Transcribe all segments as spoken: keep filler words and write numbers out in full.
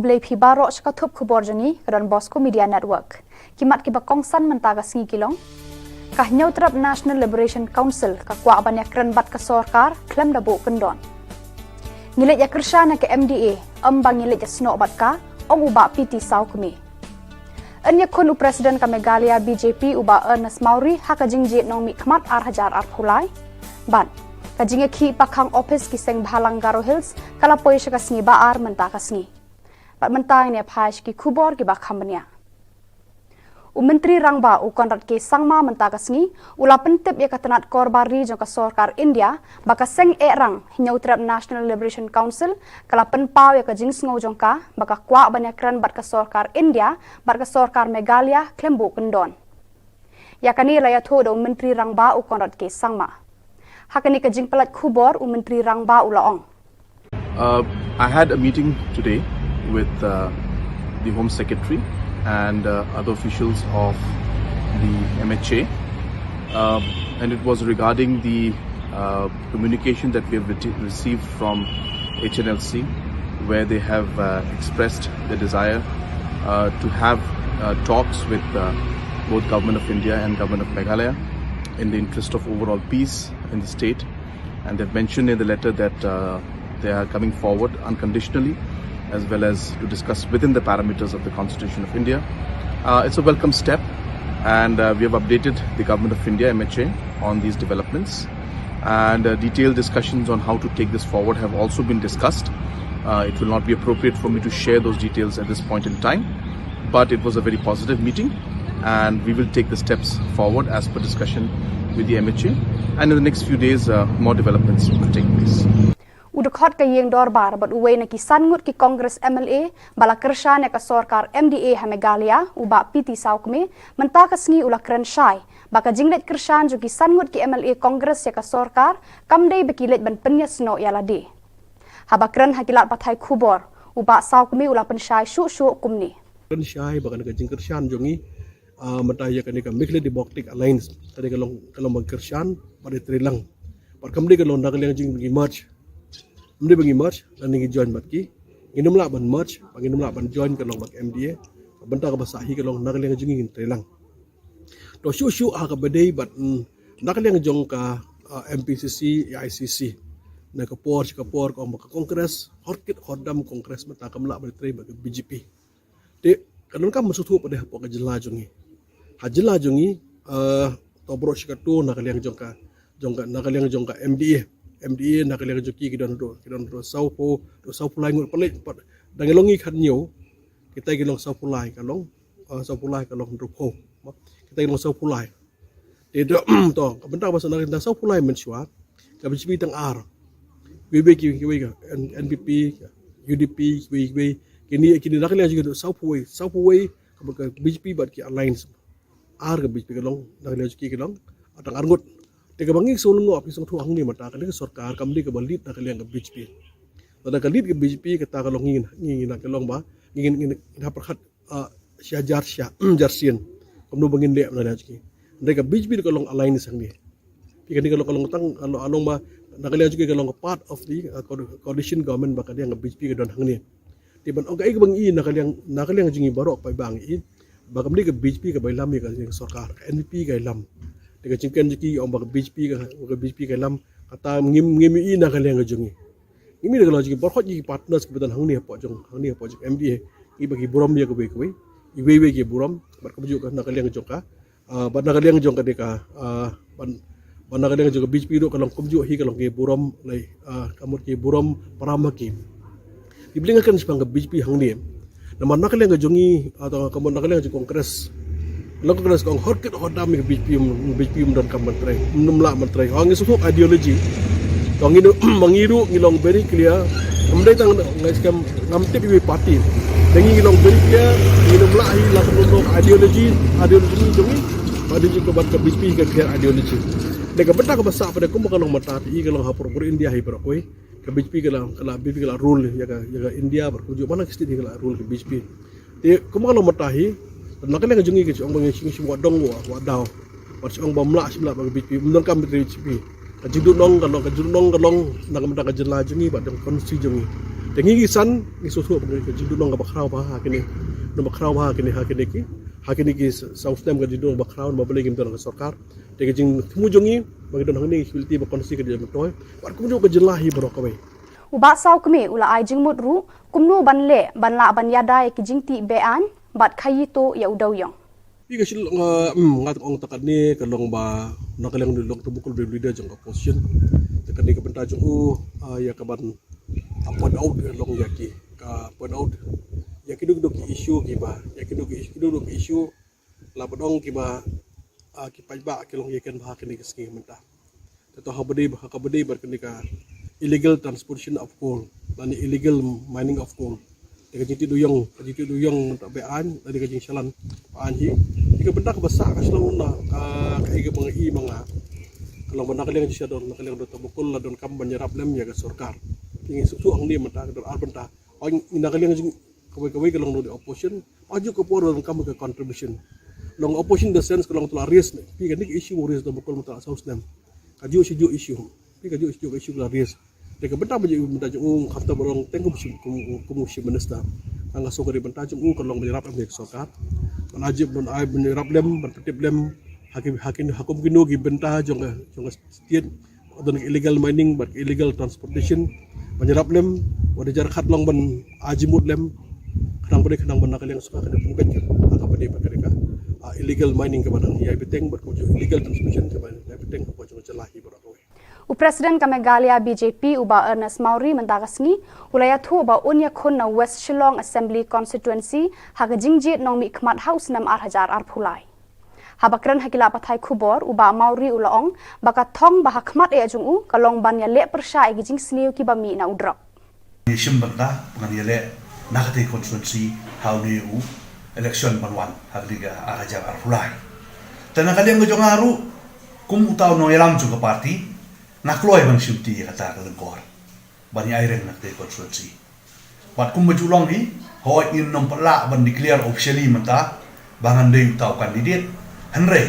Khublei phi baroh sha ka thup khubor jong ngi ka Don Bosco Media Network. Ki mat kiba kongsan mynta ka sngi ki long: Ka Hynñiewtrep National Liberation Council ka kwah ban ïakren bad ka sorkar khlem da buh kyndon. Ngi leit ïakyrshan ïa ka M D A, ym ba ngi leit ïasnoh bad ka, ong u Bah P T Sawkmie. Yn ïakhun u President ka Meghalaya B J P u Bah Ernest Mawrie ha ka jingjied nongmihkhmat ar hajar arphew lai. Bad ka jingïakhih pakhang ophis ki seng bhalang Garo Hills ka la poi sha ka sngi ba ar mynta ka sngi. Bad mynta ngin ïa phai sha ki khubor kiba kham bniah. U Myntri Rangbah u Conrad K Sangma mynta ka sngi u la pyntip ïa ka tnat korbar ri jong ka sorkar India ba ka seng eh rang Hynñiewtrep National Liberation Council ka la pynpaw ïa ka jingsngew jong ka ba ka kwah ban ïakren bad ka sorkar India bad ka sorkar Meghalaya khlem buh kyndon. Ïa kane la ïathuh da u Myntri Rangbah u Conrad K Sangma. Ha kane ka jingpyllait khubor u Myntri Rangbah u la ong. Uh, I had a meeting today with uh, the Home Secretary and uh, other officials of the M H A, um, and it was regarding the uh, communication that we have reti- received from H N L C, where they have uh, expressed the desire uh, to have uh, talks with uh, both Government of India and Government of Meghalaya in the interest of overall peace in the state. And they've mentioned in the letter that uh, they are coming forward unconditionally as well as to discuss within the parameters of the Constitution of India. Uh, it's a welcome step, and uh, we have updated the Government of India, M H A, on these developments. And uh, detailed discussions on how to take this forward have also been discussed. Uh, it will not be appropriate for me to share those details at this point in time, but it was a very positive meeting, and we will take the steps forward as per discussion with the M H A. And in the next few days, uh, more developments will take place. U dkhot ka ïing dorbar bad uwei na ki san ngut ki Congress M L A ba la kyrshan ïa ka sorkar M D A ha Meghalaya, u Bah P T Sawkmie, mynta ka sngi u la kren shai ba ka jingleit kyrshan jong ki san ngut ki M L A Congress ïa ka sorkar kam dei ba ki leit ban pynïasnoh ïa lade. Haba kren ha ki lad pathai khubor, u Bah Sawkmie u la pynshai shuh shuh kumne. Kren shai ba kane ka jingkyrshan jong ngi, ah, mynta ïa kane ka Meghalaya Democratic Alliance, kane ka long, ka long ban kyrshan bad ïatreilang. Bad kam dei ka long na ka liang jong ngi ba ngi merge. Kam dei ba ngi merge, lane ngi join bad ki. Ngin ym lah ban merge, bad ngin ym lah ban join ka long bad M D A. Bynta kaba sah hi ka long na ka liang jong ngi ngin treilang. To shuh shuh ha kaba dei bad, mm, na ka liang jong ka, ah, M P C C, A I C C. Na ka por sha ka por ka ong ba ka Congress, hor kit hor dam Congress mynta kam lah ban trei bad ka B J P. Te ka donkam ban sngewthuh pat de hapoh ka jylla jong ngi. Ha jylla jong ngi, eh, to baroh shi kato na ka liang jong ka, jong ka, na ka liang jong ka M D A. M D A na ka liang jong ki ki don ruh, ki don ruh sawphew, ruh sawphew lai ngut, pynleit pat. Dang long ngi khathynñiew, kita ki long sawphew lai, ka long, eh, sawphew lai, ka long hynriewphew. Kita ki long sawphew lai. Te to, to, ka bynta ba sa na ka sawphew lai mynshuwa, ka B J P tang ar. Wei wei ki, ki wei ka, N-, N P P, U D P, wei wei. Kine, kine na ka liang jong ki sawphew wei, sawphew wei, ka, ka B J P bad ki alliance. Ar ka B J P ka long, na ka liang jong ki ka long, tang ar ngut. Te kaba ngi sngewlyngngoh, ngi sngewthuh hangne mynta, kane ka sorkar, kam dei kaba lead na ka liang ka B J P. Lada ka lead ka B J P, kata ka long ngi, ngi, ngi na ka long ba, ngi, ngi, ngi, ngi hap pyrkhat ah, shi hajar, shi hajar sien. Kumno ba ngin leh na ka liang jong ki. Hynrei ka B J P ka long alliance hangne. Phi kane ka long, ka long tang, ka long, ka long ba, na ka liang jong ki ka long ka part of the, ah, co-, coalition government ba ka liang ka B J P ka don hangne. Te ban ong kaei kaba ngi i na ka liang, na ka liang jong ngi baroh paidbah ngi i. Ba kam dei ka B J P kaba ïalam ïa ka, ïa ka sorkar. Ka N P P ka ïalam. Te ka jingkren jong ki ong ba ka B J P ka, ka B J P ka ïalam. Kata ngim, ngim i na ka liang jong ngi. Ngi mih na ka liang jong ki baroh ki partners kiba don hangne hapoh jong, hangne hapoh jong M D A. Ngi ba ki burom ïa kawei kawei. Iwei wei ki burom, bad kumjuh ka na ka liang jong ka, ah, bad na ka liang jong ka de ka, ah, bad, bad na ka liang jong ka B J P ruh ka long kumjuh hi ka long ki burom lai, ah, ka mut ki burom para ma ki. Ki bling ka kan spang ka B J P hangne. Namar na ka liang ka jong ngi, ah, to ka mut na ka liang jong Congress. Long Congress ka ong hor kit hor dam ïa ka B J P, ym, B J P ym donkam ban trei, ym lah ban trei. Ha ngi sngewthuh ideology. To ngi ruh, ma ngi ruh ngi long very clear. Ym dei tang ngi skhem ngam tip iwei party. Te ngi long very clear, ngin ym lah hi la ka long ideology, ideology jong ngi. Ideology ka bad ka B J P ka clear ideology. Te ka bynta kaba sah pat de kumba ka long mynta te i ka long ha baroh India hi baroh kawei. Ka B J P ka la, ka la, B J P ka la rule ïa ka, ïa ka India bad kumjuh man la ki state hi ka la rule ka B J P. Te kumba ka long mynta hi, na ka liang jong ngi ka jong ba ngi shu, shu wad dong wad, wad daw. Bad shu ong ba ym lah, shu ym lah bad ka B J P, ym donkam bad ka B J P. Ka jingduhnong ka long, ka jingduhnong ka long na ka bynta ka jylla jong ngi bad jong ka constituency jong ngi. Te Ngi ki san ngi sngewthuh ba ka jingduhnong kaba khraw bha ha kine, nong ba khraw bha ha kine, ha kine ki, ha kine ki saw snem ka jingduhnong ba khraw, namar balei ngim don ka sorkar. Te ka jingthmu jong ngi ba ngi don hangne ngi leit ba constituency ka jingmyntoi bad kumjuh ka jylla hi baroh kawei. U Bah Sawkmie u la ai jingmut ruh kumno ban leh ban lah ban ïada ïa ki jingtih be-aiñ bad khaii tuh ïa u dewïong. Ïa ka Shillong, uh, mm, nga tang ong ta katne ka long ba na ka liang u long tang u kul leader jong ka opposition. Te katne ka bynta jong u, uh, ïa ka ban, uh, point out, eh, long ïa ki, ka point out ïa kino kino ki issue kiba, ïa kino ki, kino kino ki issue la ba dang kiba, uh, ki paidbah ki long ïa ken bha kane ka sngi mynta. Te to ha ba dei, ha kaba dei bad kane ka illegal transportation of coal lane illegal mining of coal. Te ka jingtih dewïong, ka jingtih dewïong mynta be-aiñ lane ka jingshalan be-aiñ hi. Te ka bynta kaba sah ka shlong na ka, ka ei kaba nga i ma nga. Ka long ba na ka liang jingshisha don, na ka liang don tang u kul la donkam ban ïarap lem ïa ka sorkar. Te ngi sngewthuh hangne mynta ka don ar bynta. Ong na ka liang jong kawei kawei ka long ruh opposition. Aju ka por ruh kam ka contribution. Long opposition in the sense ka long tang la raise ne. Phi kane ka issue u raise da ba kul mynta la saw snem. Ka juh shi juh issue. Phi ka juh shi juh ka issue ka la raise. Te ka bynta ba ju bynta jong u khamtam ba long teng kum shi, kum, kum shi minister. Nga sngew ka dei bynta jong u ka long ba ïarap lem ïa ka sorkar. Ban ai jingmut, ban ai, ban ïarap lem, ban pyntip lem ha ki, ha ki, ha kum kino ki bynta jong ka, jong ka state. Don illegal mining bad illegal transportation ban ïarap lem, wat da jar khat long ban ai jingmut lem. Khnang ba dei, khnang ba na ka liang sorkar ka dei pynbeit ka, ka ba dei bad ka dei ka, ah, illegal mining kaba dang ïai bteng bad kumjuh illegal transportation kaba ïai bteng ha ka jong ka jylla hi baroh kawei. U President ka Meghalaya B J P u Bah Ernest Mawrie mynta ka sngi u la ïathuh ba un ïakhun na West Shillong Assembly Constituency ha ka jingjied nongmihkhmat ha u snem ar hajar arphew lai. Haba kren ha ki lad pathai khubor, u Bah Mawrie u la ong ba ka thong ba ha khmat eh jong u ka long ban ïaleh pyrshah ïa ki jingsniew kiba mih na u drok. Ngi shim bynta ba ngan ïaleh na katei ka constituency ha une u election ban wan ha kane ka ar hajar arphew lai. Te na ka liang ka jong nga ruh kum uta u nongïalam jong ka party, nga kloi ban shim ti ïa kata ka lyngkor ban ïai reng na katei ka constituency. Bad kumba ju long hi, hooid ngim nym pat lah ban declare officially mynta ba ngan dei uta u candidate. Hynrei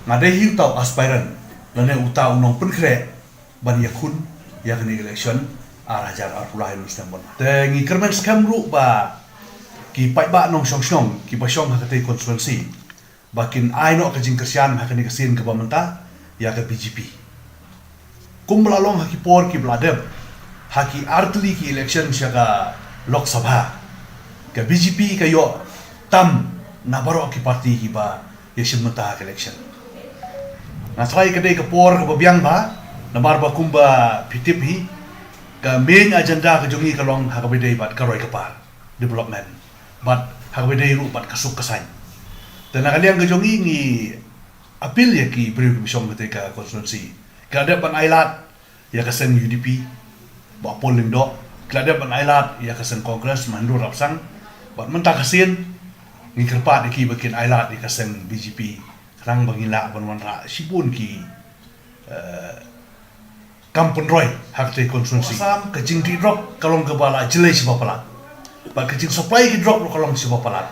nga dei hi uta u aspirant lane uta u nongpynkhreh ban ïakhun ïa kane ka election ar hajar arphew lai ha u snem ban wan. Te ngi kyrmen skhem ruh ba ki paidbah nongshong shnong kiba shong ha katei ka constituency ba kin ai noh ka jingkyrshan ha kane ka sien kaba mynta ïa ka B J P. Kumba la long ha ki por kiba la dep, ha ki artylli ki election sha ka Lok Sabha, ka B J P ka ïoh tam na baroh ki party kiba ïashim bynta ha ka election. Nga tharai ka dei ka por kaba biang bha, namar ba kumba phi tip hi, ka main agenda ka jong ngi ka long ha kaba dei bad ka roi ka par, development, bad ha kaba dei ruh bad ka suk ka saiñ. Te na ka liang ka jong ngi, ngi appeal ïa ki briew kiba shong katei ka constituency, ki la dep ban ailad ïa ka seng U D P, Bah Paul Lyngdoh, ki la dep ban ailad ïa ka seng Congress, Mahendra Rabsang, bad mynta ka sien ngi kyrpad ïa ki ba kin ailad ïa ka seng B J P, khnang ba ngin lah ban wanrah shibun ki, eh, kam pynroi ha katei ka constituency. Assam, ka jingdih drok ka long kaba la jlei shibun palat. Bad ka jingsupply ki drok ruh ka long shibun palat.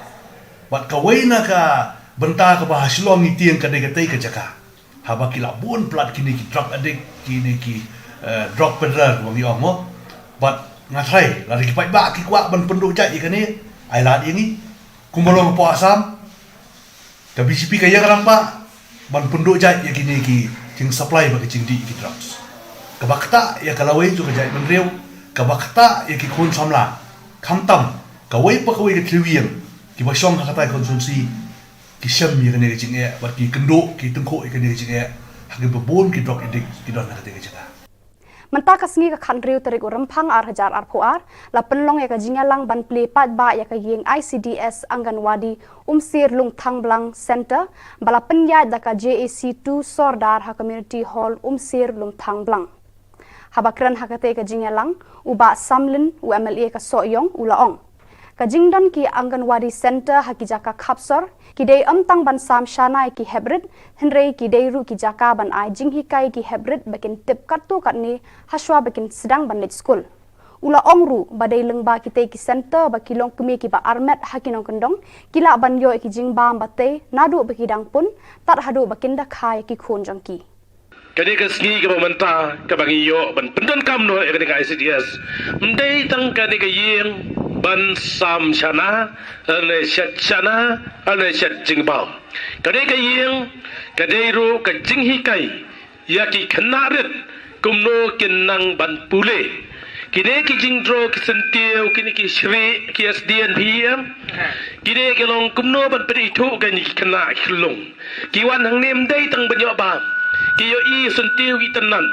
Bad kawei na ka bynta kaba ha Shillong ngi tieng ka dei katei ka jaka. Haba ki la bun palat kine ki drug addict, kine ki, eh, drug peddler ba ngi ong mo. Bad nga tharai lada ki paidbah ki kwah ban pynduh jait ïa kane, ailad ïa ngi. Kumba long hapoh Assam, ka B J P ka ïeng rangbah ban pynduh jait ïa kine ki jingsupply bad ki jingdih ïa ki drugs. Kaba ktah ïa ka lawei jong ka jaitbynriew, kaba ktah ïa ki khun samla. Khamtam kawei pa kawei ka thliew ïing kiba shong ha katei ka constituency ki shem ïa kane ka jingeh bad ki kynduh ki tyngkhuh ïa kane ka jingeh ha kiba bun ki drug addict ki don ha katei ka jaka. Mynta ka sngi ka khathynriew tarik u Rymphang ar hajar arphew ar, la pynlong ïa ka jingïalang ban plie paidbah ïa ka ïing I C D S Anganwadi Umsir Lumthangblang Center, ba la pynïaid da ka J A C two Sordar ha Community Hall Umsir Lumthangblang. Haba kren ha katei ka jingïalang, u Bah Samlin, u M L A ka Sohiong, u la ong, ka jingdon ki Anganwadi Center ha ki jaka khapsor ki dei ym tang ban sam shana ïa ki heprit, hynrei ki dei ruh ki jaka ban ai jinghikai ïa ki heprit ba kin tip katto katne hashwa ba kin sdang ban leit skul. U la ong ruh ba dei lyngba kitei ki center ba ki longkmie kiba armet ha ki nongkyndong ki lah ban ïoh ïa ki jingbam ba tei naduh ba ki dang pun tad haduh ba kin da kha ïa ki khun jong ki. Kane ka sngi kaba mynta kaba ngi ïoh ban pyndonkam noh ïa kane ka I C D S, ym dei tang kane ka ïing ban sam shana, lane shet shana, lane shet jingbaw. Kane ka ïing ka dei ruh ka jinghikai ïa ki khynnah rit kumno kin nang ban pule. Kine ki jingdro ki syntiew, kine ki shrieh, ki S D N P M, kine ki long kumno ban pynithuh ïa kine ki khynnah ki khyllung. Ki wan hangne ym dei tang ban ïoh bam. Ki ïohi syntiew ki itynnad.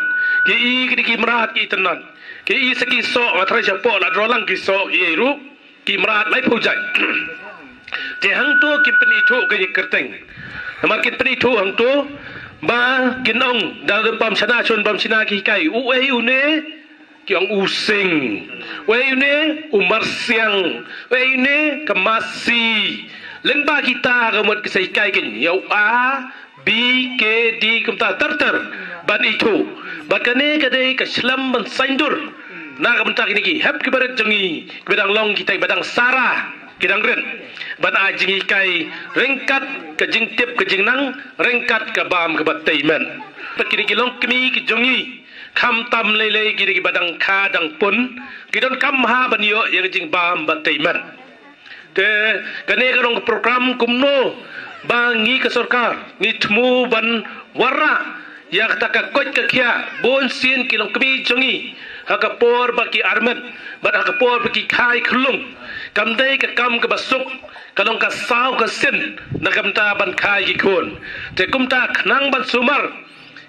Ki ïohi kine ki mrad ki itynnad. Ki ïohi sa ki soh, nga tharai shapoh la dro lang ki soh ki ïohi ruh. Ki mrad laiphew jait. Te hangto kin pynithuh ïa kine ki kyrteng. Namar kin pynithuh hangto ba kin ong da bam shana shon bam shana ki hikai. Uei une? Ki ong u sing. Uei une? U marsiang. Uei une? Ka masi. Lyngba kita ka mut ki sa hikai kin ïa u A, B, K, D kumta ter ter ban ithuh. Bad kane ka dei ka shlem ban saiñdur na ka bynta kine ki hep ki barit jong ngi kiba dang long kita kiba dang sara, ki dang rit, ban ai jinghikai ryngkat ka jingtip ka jingnang, ryngkat ka bam kaba tei met. Bad kine ki longkmie ki jong ngi, khamtam lei lei kine kiba dang kha dang pun, ki donkam bha ban ïoh ïa ka jingbam ba tei met. Te kane ka long ka program kumno ba ngi ka sorkar ngi thmu ban wanrah ïa kata ka koit ka khiah. Bun sien ki longkmie jong ngi ha ka por ba ki armet bad ha ka por ba ki kha ïa ki khyllung, kam dei ka kam kaba suk, ka long ka saw ka sien na ka bynta ban kha ïa ki khun. Te kumta khnang ban sumar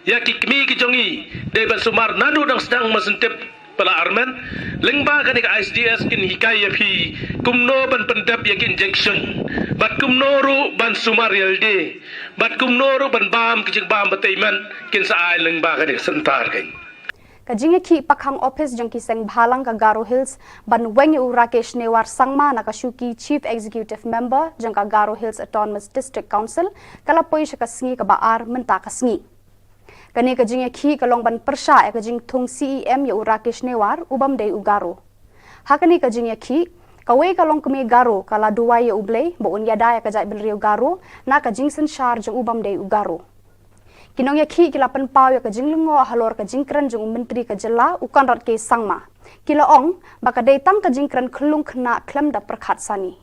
ïa ki kmie ki jong ngi, dei ban sumar naduh dang sdang mynsiem tip ba la armet. Lyngba kane ka I C D S kin hikai ïa phi kumno ban pyndep ïa ki injection, bad kumno ruh ban sumar ïalade, bad kumno ruh ban bam ki jingbam ba tei met, kin sa ai lyngba kane ka center kane. Ka jingïakhih pakhang ophis jong ki seng bhalang ka Garo Hills ban weng ïa u Rakesh Newar Sangma na ka shuki Chief Executive Member jong ka Garo Hills Autonomous District Council ka la poi sha ka sngi kaba ar mynta ka sngi. Kane ka jingïakhih ka long ban pyrshah ïa ka jingthung C E M ïa u Rakesh Newar, u bym dei u Garo. Ha kane ka jingïakhih, kawei ka longkmie Garo ka la duwai ïa U Blei ba un ïada ïa ka jaitbynriew Garo na ka jingsynshar jong u bym dei u Garo. Ki nongïakhih ki la pynpaw ïa ka jinglyngngoh halor ka jingkren jong u Myntri ka jylla, u Conrad K Sangma. Ki la ong ba ka dei tang ka jingkren khyllung khynnah khlem da pyrkhat sani.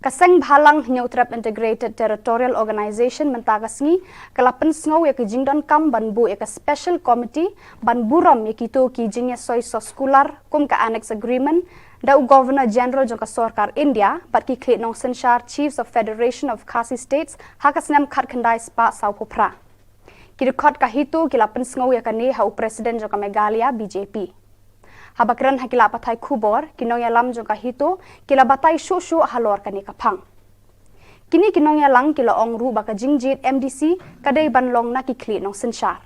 Ka Seng Bhalang Hynñiewtrep Integrated Territorial Organization mynta ka sngi ka la pynsngew ïa ka jingdonkam ban buh ïa ka Special Committee ban burom ïa kito ki jingïasoi soskular kum ka Annex Agreement da u Governor General jong ka Sorkar India bad ki khlieh nongsynshar Chiefs of Federation of Khasi States ha ka snem khatkhyndai spah sawphew phra. Ki dkhot ka HITO ki la pynsngew ïa kane ha u President jong ka Meghalaya B J P. Haba kren ha ki lad pathai khubor, ki nongïalam jong ka HITO ki la batai shuh shuh halor kane ka phang. Kine ki nongïalam ki la ong ruh ba ka jingjied M D C ka dei ban long na ki khlieh nongsynshar.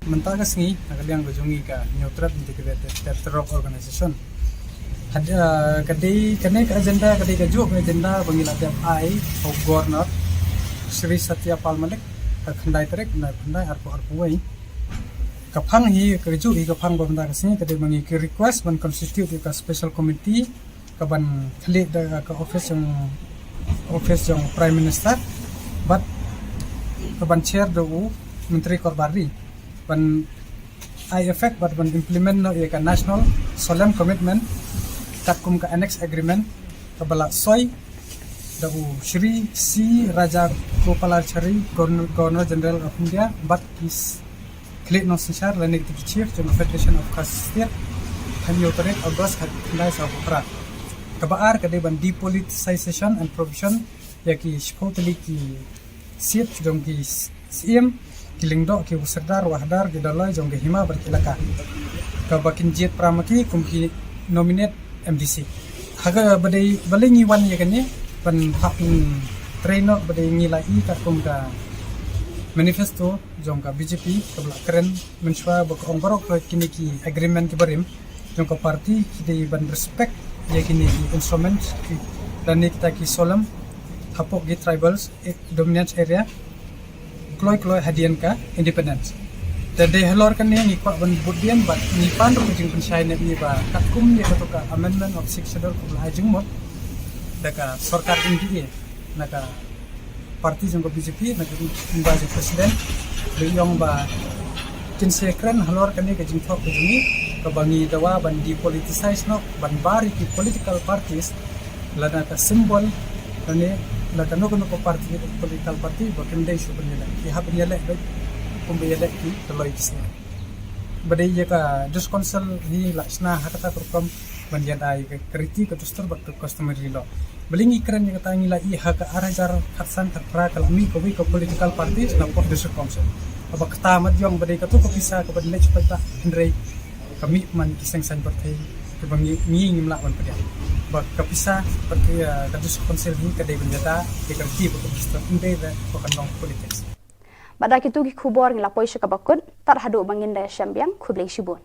Mynta ka sngi, na ka liang ka jong ngi ka Hynñiewtrep Integrated Territorial Organization. Had, uh, ka dei, kane ka agenda, ka dei kajuh ka agenda ba ngi la dep ai ha u Governor Shri Satya Pal Malik, ha ka khyndai tarik, na khyndai arphew arphew wei. Ka phang hi, kajuh hi ka phang ba mynta ka sngi, ka dei ba ngi ki request ban constitute ïa ka Special Committee, ka ban khlieh da ka office jong, office jong Prime Minister, bad ka ban chair da u Myntri Korbari, ban ai effect bad ban implement noh ïa ka National Solemn Commitment, katkum ka Annex Agreement, kaba la soi Da u Shri C Rajagopalachari, Governor, Governor General of India, bad ki khlieh nongsynshar lane ki chief jong Federation of Khasi State, ha u tarik August ha khyndai saw phew phra. Kaba ar ka dei ban depoliticization and provision ïa ki shiphew tylli ki seat jong ki siem, ki lyngdoh, ki sordar, wahdar, ki dolloi jong ki hima bad ki laka, kaba kin jied para ma ki kum ki nominate M D C. Ha kaba dei, balei ngi wan ïa kane, ban hap trei noh, ba dei ngi la i katkum ka manifesto jong ka B J P kaba la kren mynshuwa, ba ka ong baroh kine ki agreement kiba rim jong ka party ki dei ban respect ïa kine ki instrument, ki, lane kita ki symbols hapoh ki tribal, eh, dominance area, kloi kloi hadien ka independence. Te dei halor kane ngi kwah ban bud biang bad ngi pan ruh ka jingpynshai ne ngi ba katkum ïa kato ka amendment of Sixth Schedule kaba la ai jingmut da ka sorkar N P A, na ka party jong ka B J P, na ka, ba jong president, ba ong ba kin sa kren halor kane ka jingthoh ka jong ngi, kaba ngi dawa ban depoliticize noh, ban bar ïa ki political parties, lada ka symbol, lane la kano kano ka party, political party, ba kin dei shuh ban ïaleh. Ki hap ban ïaleh beit kumba ïaleh ki dolloi ki shnong. Ba dei ïa ka District Council hi la shna ha kata ka rukom ban ïada ïa ka riti ka dustur bad ka customary law. Balei ngi kren ïa kata, ngi la i ha ka ar hajar khatsan khatphra ka la mih kawei ka political party na pdeng District Council. Haba kata mat ïong ba dei kato ka pisa kaba dei leh shuh pat, hynrei ka mih man ki seng saiñ pyrthei, kaba ngi, ngi ngim lah ban pdiang. Ba ka pisa pat ka, ka District Council hi ka dei ban ïada ïa ka riti bad ka dustur, ym dei ba kan long politics. Bad da kito ki khubor ngi la poi sha kaba kut, tad haduh ba ngin da ïashem biang, khublei shibun.